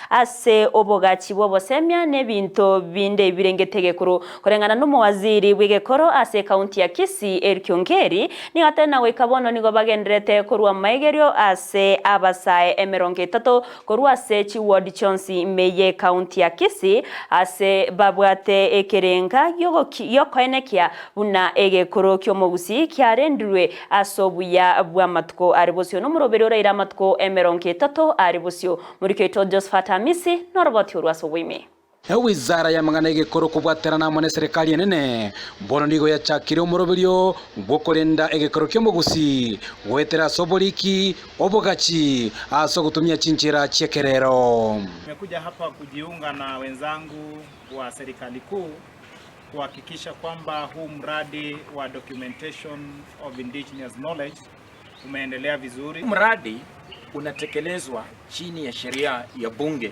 Ase obogachi bw'obosemia na ebinto binde ebirengete egekoro. Koreng'ana n'omowaziri bw'egekoro ase ekaunti ya Kisii Eric Ongeri, nigo atebire na goika bono nigo bagendererete korwa amaigerio ase abasae emerongo etato korwa ase chiward chionsi ime y'ekaunti ya Kisii ase babwate ekerenga giokoenekia buna egekoro ki'omogusii kiarendirwe ase obuya bw'amatuko are bosio nomoroberi oraire amatuko emerongo etato are bosio. Moriki oito Josephat Amisi noroboti orwo ase oboime. Ewizara y'amang'ana y'egekoro kobwaterana amo neserikali enene bono nigo yachakire omoroberio bw'okorenda egekoro ki'omogusii goetera ase oboriki obogachi ase ogotumia chinchera chi'ekerero. Nimekuja hapa kujiunga na wenzangu wa serikali kuu kuhakikisha kwamba huu mradi wa documentation of indigenous knowledge umeendelea vizuri. Mradi unatekelezwa chini ya sheria ya bunge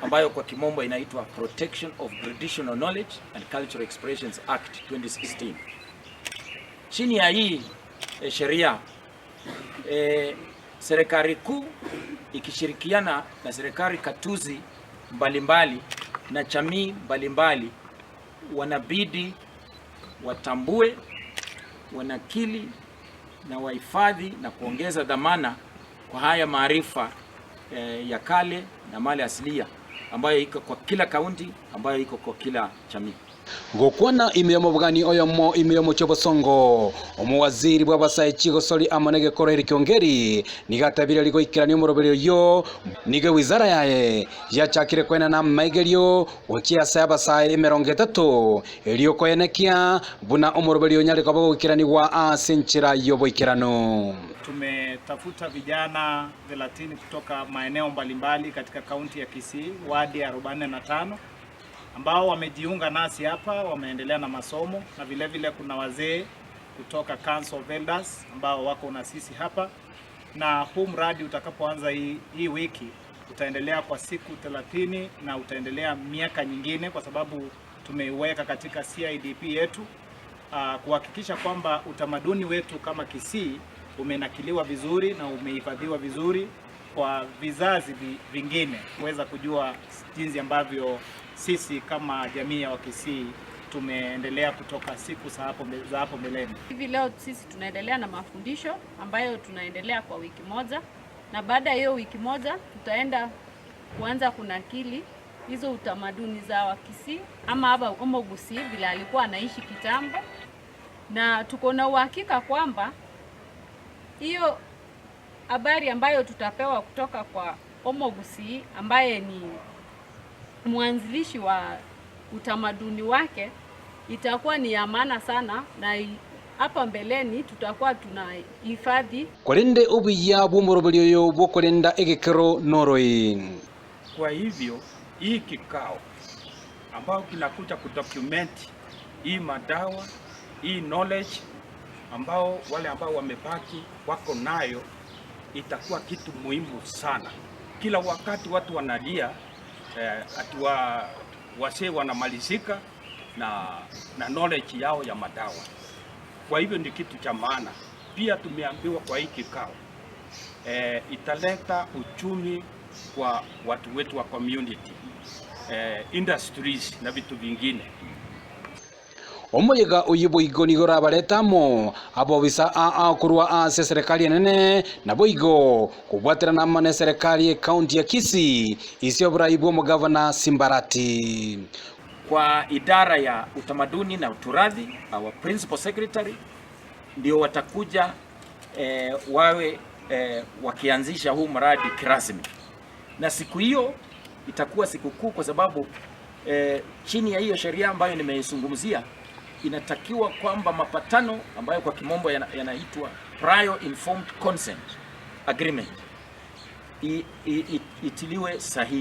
ambayo kwa kimombo inaitwa Protection of Traditional Knowledge and Cultural Expressions Act 2016. Chini ya hii sheria serikali kuu ikishirikiana na serikali katuzi mbalimbali na jamii mbalimbali wanabidi watambue, wanakili na wahifadhi na kuongeza dhamana kwa haya maarifa ya kale na mali asilia ambayo iko kwa kila kaunti, ambayo iko kwa kila jamii. Gokwana ime y'omobogani oyomo ime y'omochie Bosongo omowaziri bw'abasae chigosori amo negekoro Eric Ongeri nigo atabire rigoikerania omoroberio oyio nigo ewizara yaye yachakire koenana amaigerio gochia ase abasae emerongo etato erio koenekia buna omoroberio onyare koba goikeranigwa ase enchera y'oboikeranu. Tumetafuta vijana 30 kutoka maeneo mbalimbali katika kaunti ya Kisii, wadi ya 45 ambao wamejiunga nasi hapa, wameendelea na masomo na vile vile kuna wazee kutoka Council of Elders ambao wako na sisi hapa, na huu mradi utakapoanza hii wiki utaendelea kwa siku 30 na utaendelea miaka nyingine, kwa sababu tumeiweka katika CIDP yetu kuhakikisha kwamba utamaduni wetu kama Kisii umenakiliwa vizuri na umehifadhiwa vizuri kwa vizazi vingine kuweza kujua jinsi ambavyo sisi kama jamii ya Wakisii tumeendelea kutoka siku za hapo mbeleni. Hivi leo sisi tunaendelea na mafundisho ambayo tunaendelea kwa wiki moja, na baada ya hiyo wiki moja tutaenda kuanza kunakili hizo utamaduni za Wakisii ama hapa Omogusii vile alikuwa anaishi kitambo, na tuko na uhakika kwamba hiyo habari ambayo tutapewa kutoka kwa Omogusii ambaye ni mwanzilishi wa utamaduni wake itakuwa ni ya maana sana, na hapa mbeleni tutakuwa tunahifadhi. Korende obuya bw'omoroberio oyo bwokorenda egekero noroi. Kwa hivyo hii kikao ambao kinakuja kudocument hii madawa, hii knowledge ambao wale ambao wamebaki wako nayo, itakuwa kitu muhimu sana. Kila wakati watu wanalia ati wasee wanamalizika na knowledge yao ya madawa. Kwa hivyo ni kitu cha maana. Pia tumeambiwa kwa hii kikao italeta uchumi kwa watu wetu wa community, industries na vitu vingine. Omoyega oyo boigo nigo orabaretamo abobisa aa korwa ase serikali enene na boigo kobwaterana amo na eserikali ekaunti ya Kisii ase oborai bwa omogavana Simbarati. Kwa idara ya utamaduni na uturadhi, our principal secretary ndio watakuja wawe wakianzisha huu mradi kirasmi, na siku hiyo itakuwa sikukuu kwa sababu chini ya hiyo sheria ambayo nimeizungumzia inatakiwa kwamba mapatano ambayo kwa kimombo yanaitwa prior informed consent agreement itiliwe sahihi.